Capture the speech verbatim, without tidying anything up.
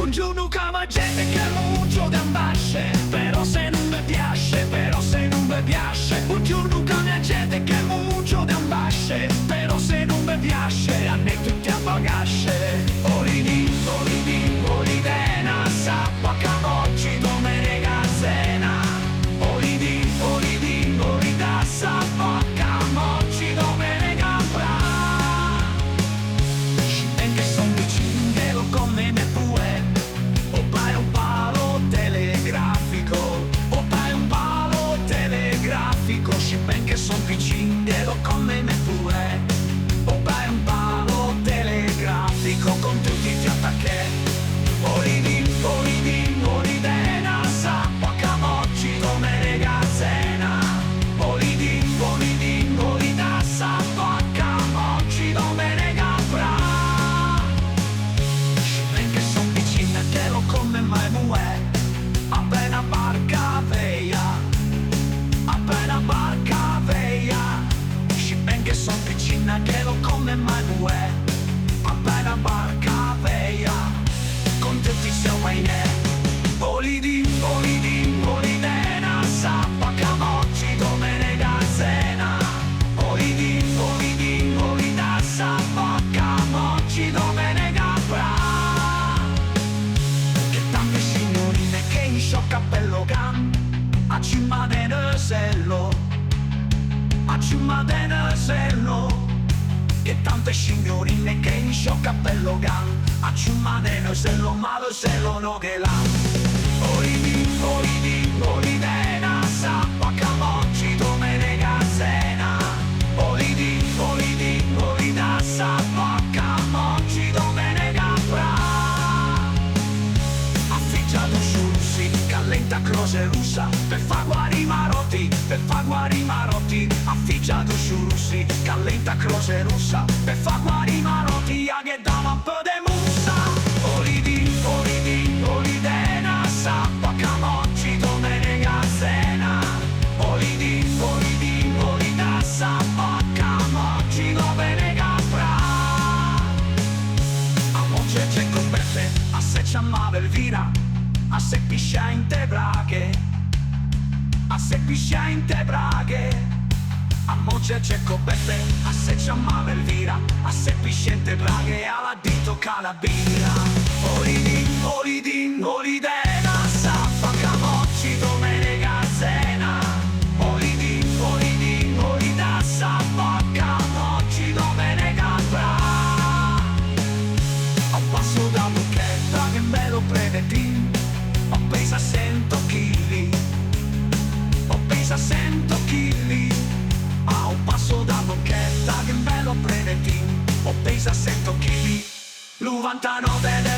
Un giorno che me gente che moncio de ambasce, però se non ve piace, però se non ve piace. Un giorno che me gente che moncio de ambasce, però se non ve piace, anè tutti a pagasce. Olidin, olidin, olidena, sa pa che mocci domenega sena. Olidin, olidin, olidà, sa pa che mocci domenega pra. Sciben che son vicin, ghe lo comme me puè. O pae un palo telegrafico, o pae un palo telegrafico, sciben che son vicin, ghe lo comme me puè. O pae un palo telegrafico, con tutti i fiata che. Olidin, olidin, olidena, sa pa che mocci domenega sena. Olidin, olidin, olidà, sa pa che mocci domenega pra. Sciben che son vicin, ghe lo comme me puè. Apena barca veia, apena barca veia. Sciben che son vicin, ghe lo comme me puè. Apena barca veia, con tutti i seu mainè. Olidin, olidin, olidena, sa pa che mocci domenega sena. Olidin, olidin, olidà, sa pa che mocci domenega pra. Che tante signorine che in sciò capello gh'an a ciumma de neusello, a ciumma de neusello. Che tante signorine che in sciò capello gh'an a ciumma de neusello, ma neusello no ghe l'han. Olidin, olidin, olidena, sa pa che mocci domenega sena. Olidin, olidin, olidà, sa pa che mocci domenega pra. A figia do sciù russi, che a l'enta Croce Russa, pe fâ guarî maròtti, pe fâ guarî maròtti. A figia do sciù russi, che a l'enta Croce Russa, pe fâ guarî maròtti, a ghe dava un pö de mussa. Olidin, olidin, olidena, sa pa che mocci domenega sena. Olidin, olidin, olidà, sa pa che mocci domenega pra. A mocce ce coberte, a se ciammava Elvira, a se piscià inte braghe, a se piscià inte braghe. A mocce ce coberte, a se ciammava Elvira, a se piscià inte braghe, a l'ha dito che a l'ha bira. Olidin, olidin, olidena, sa pa che mocci domenega sena. Olidin, olidin, olidà, sa pa che mocci domenega pra. A-o passo da Bocchetta gh'é un bello predetin, o pesa sento chili, o pesa sento chili. A-o passo da Bocchetta gh'é un bello predetin, o pesa sento chili. Novantanove de